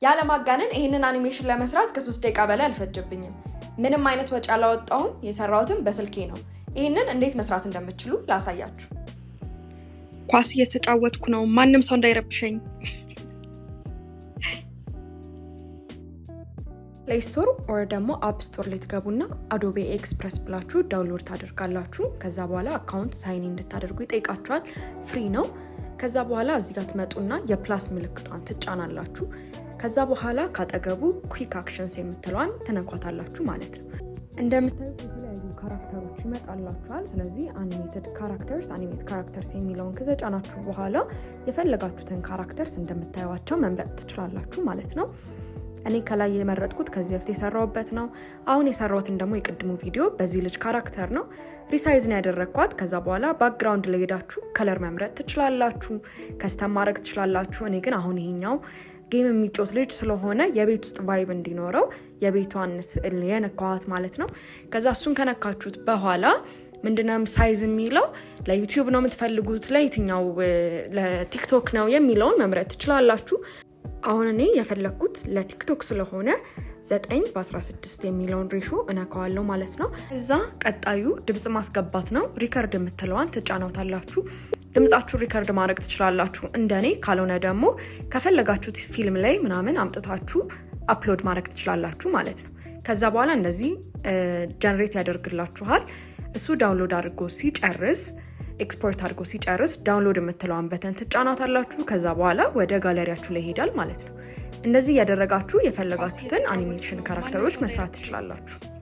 ያለማጋነን ይህንን አኒሜሽን ለመስራት ከ3 ደቂቃ በላይ አልፈጀብኝም። ምንም አይነት ወጪ አላወጣሁም። የሰራሁትም በስልኬ ነው። ይህንን እንዴት መስራት እንደምትችሉ ላሳያችሁ። ኳስ እየተጫወትኩ ነው። ማንም ሰው እንዳይረብሸኝ። Play Store or ደግሞ App Store ላይ ትገቡና Adobe Express ብላችሁ download ታደርጋላችሁ። ከዛ በኋላ account sign in እንድታደርጉ ይጠይቃችኋል። Free ነው። ከዛ በኋላ እዚህ ጋር ትመጡና የ plus ምልክቷን ትጫናላችሁ። ከዛ በኋላ ካጠገቡ quick actions የምትለዋን ትነኳታላችሁ ማለት ነው። እንደምታዩት የተለያዩ character ኦች ይመጣላችኋል። ስለዚህ animated characters፣ animate characters የሚለውን ከተጫናችሁ በኋላ የፈለጋችሁትን characters እንደምታዩቸው መምረጥ ትችላላችሁ ማለት ነው። እኔ ከላይ የመረጥኩት ከዚህ በፊት የሰራሁበት ነው። አሁን የሰራሁትን ደግሞ የቅድሙ ቪዲዮ በዚህ ልጅ character ነው። Resize ነው ያደረግኳት። ከዛ በኋላ background ላይ ሄዳችሁ color መምረጥ ትችላላችሁ፣ custom ማድረግ ትችላላችሁ። እኔ ግን አሁን ይሄኛው game የሚጫወት ልጅ ስለሆነ የቤት ውስጥ vibe እንዲኖረው የቤቷን ስዕል የነካኋት ማለት ነው። ከዛ እሱን ከነካችሁት በኋላ ምንድነው size የሚለው፣ ለ YouTube ነው የምትፈልጉት፣ ለየትኛው ለ TikTok ነው የሚለውን መምረጥ ትችላላችሁ። አሁን እኔ የፈለግኩት ለ TikTok ስለሆነ 9 በ16 የሚለውን ratio እነካዋለሁ ማለት ነው። እዛ ቀጣዩ ድምፅ ማስገባት ነው። Record የምትለዋን ትጫናታላችሁ። ድምጻችሁ record ማድረግ ትችላላችሁ እንደኔ። ካልሆነ ደግሞ ከፈለጋችሁት ፊልም ላይ ምናምን አምጥታችሁ upload ማድረግ ትችላላችሁ ማለት ነው። ከዛ በኋላ እንደዚህ generate ያደርግላችኋል። እሱ download አድርጎ ሲጨርስ፣ ኤክስፖርት አድርጎ ሲጨርስ download የምትለዋን button ትጫናታላችሁ። ከዛ በኋላ ወደ ጋለሪያችሁ ላይ ይሄዳል ማለት ነው። እንደዚህ እያደረጋችሁ የፈለጋችሁትን animation character ኦች መስራት ትችላላችሁ።